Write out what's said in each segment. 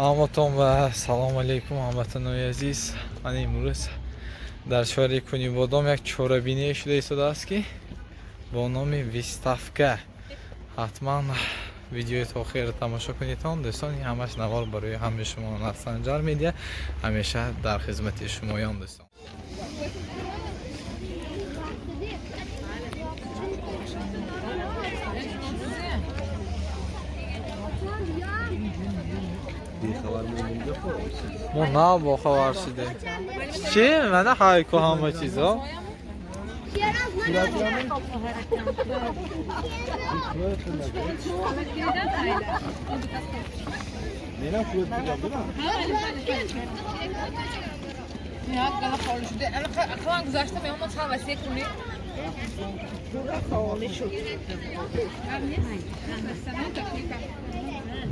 Ҳаматон ва салом алейкум, ҳамватанои азиз. Ман имрӯз дар шаҳри Кунибодом як чорабиние шуда истодааст, ки бо номи выставка. Ҳатман видеои то охир тамошо кунедтон, дӯстон. Ҳамаш навор барои ҳамаи шумо аз Санҷар Медиа, ҳамеша дар хизмати шумоён, дӯстон. Мо нав бохабар шудем. Чи мана ҳайку ҳама чизо.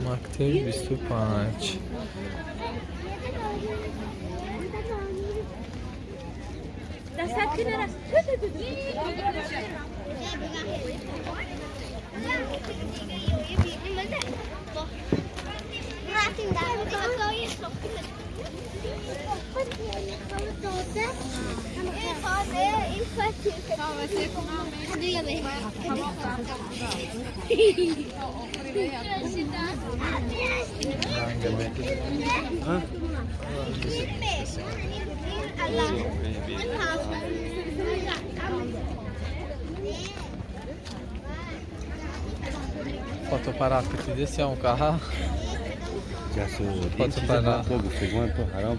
Мактаби 25. Фотоаппарат кутиде съёмкаҳа. Фотоаппарат. Ҳаром.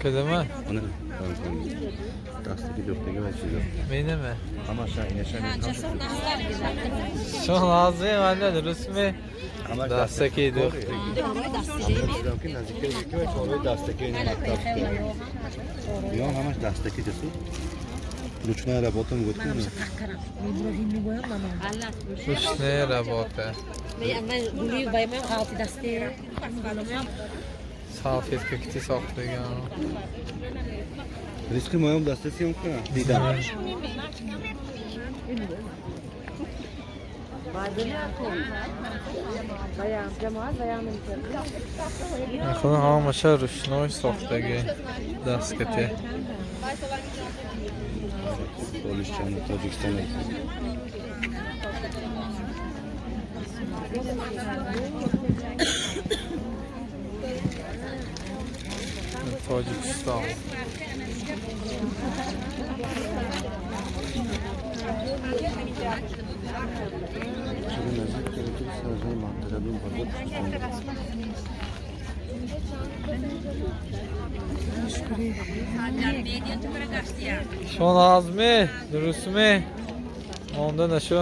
Кадама? Дастаки духтаги ва чизо. Менаме. Ҳамаша инаша. Шо лозим ана дурустми? Дастаки духтаги. Ки наздикаи ки ва чораи дастаки ина мактаб. Ё ҳамаш дастаки дасу. Ручная работа мегӯяд ки. Ручная работа. Салфетка кити сохтаган. Ризқи моям даста съёмка. Дидам. Худо ҳамаша ручной сохтаги дасткати. Толишчани Тоҷикистон. Тоҷикистон. Чаро наздик карда сарҷои мантақаи бозор. Шумо нағзми? Дурустми? Монда нашу?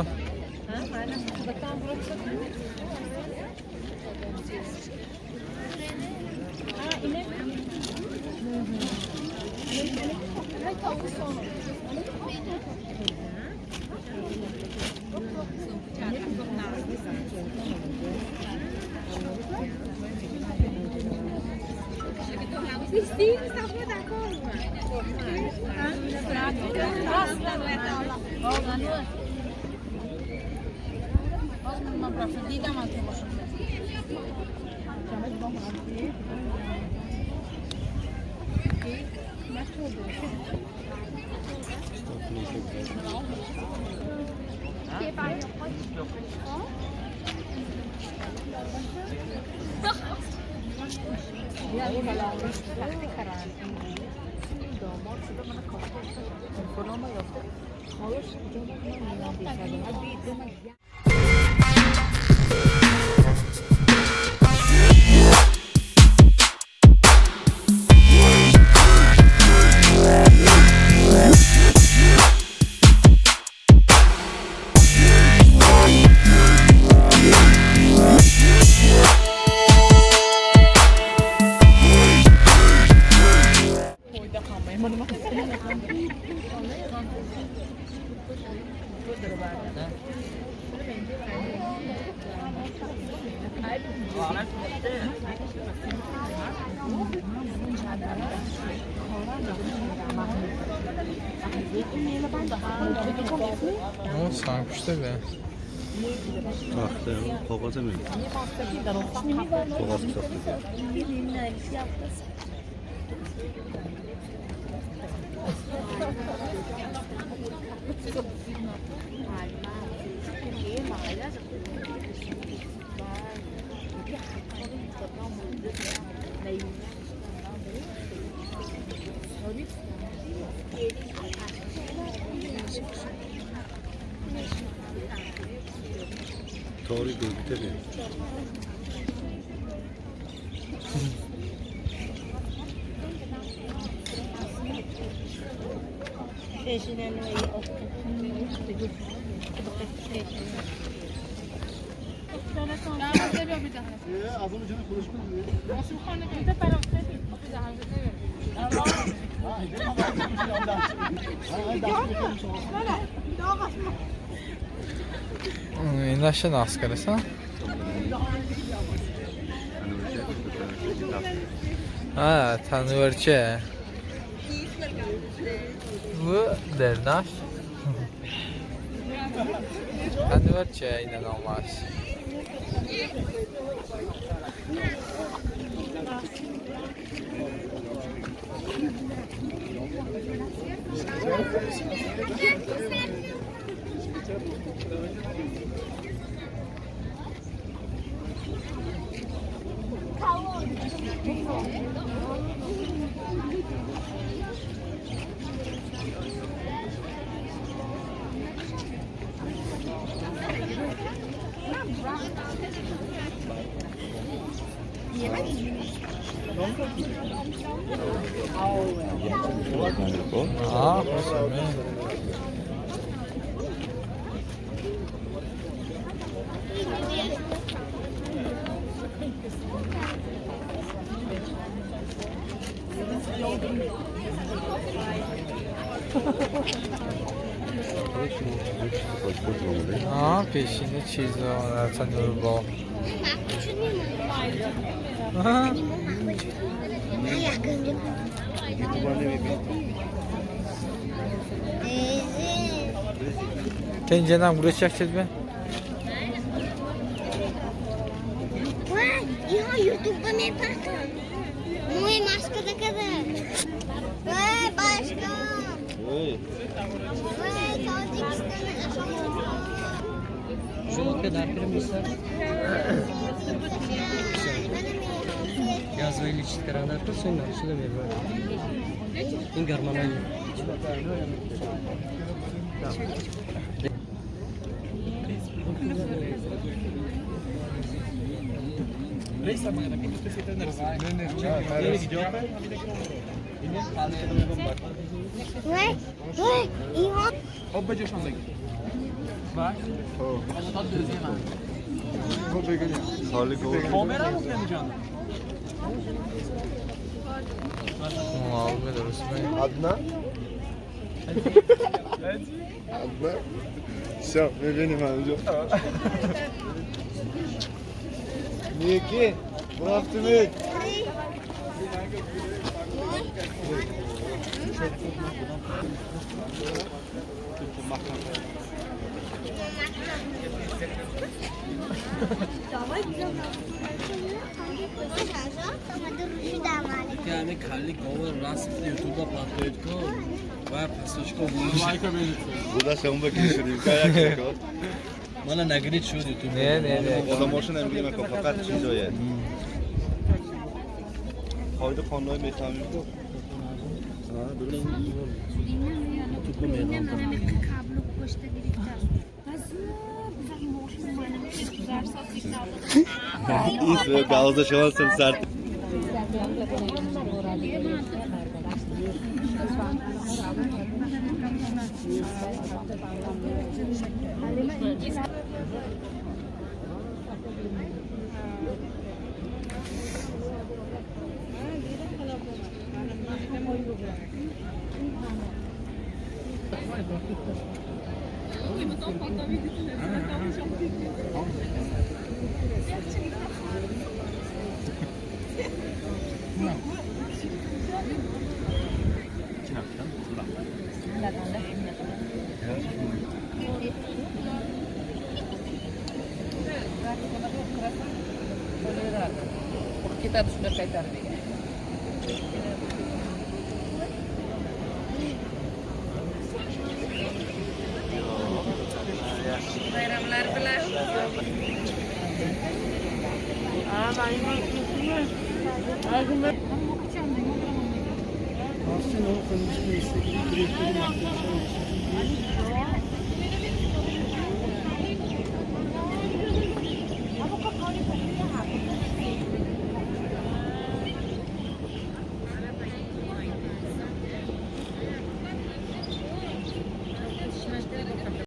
Ну, сангпушта бе. Тахта, коғаз мегӯ. Коғаз сохта. Тори гулгута бе. Инаша нағз караса? А, танварча. Bu дернаш. Танварча ина номаш. А, А, пешини чизо танур бо. Тенҷанам гурӯчак чед бе? Вай, иҳо ютубба мепартам. Мӯи машкада када. Вай, башкам. Эй. Вай, Тоҷикистон Язваи лечить кардан курс ин шуда мебарад. Ин гормональный. Вай, вай, иҳо Маълуме дуруст ме. Одна? Одна? Все, мебинем анҷо. Неки, рафтимек. ки ҳамин калли говор расм ютуба патоид кун ва пасочко Буда шамба ки шудим. Кая ки. Мана нагрид шуд ютуб. Не, не, не. Одамошо намегӯям ко фақат чизое. Қоида қонунҳои мефаҳмем ку. Ис галза шаван сар. Ketadi shunda qaytarib. Bayramlar bilan.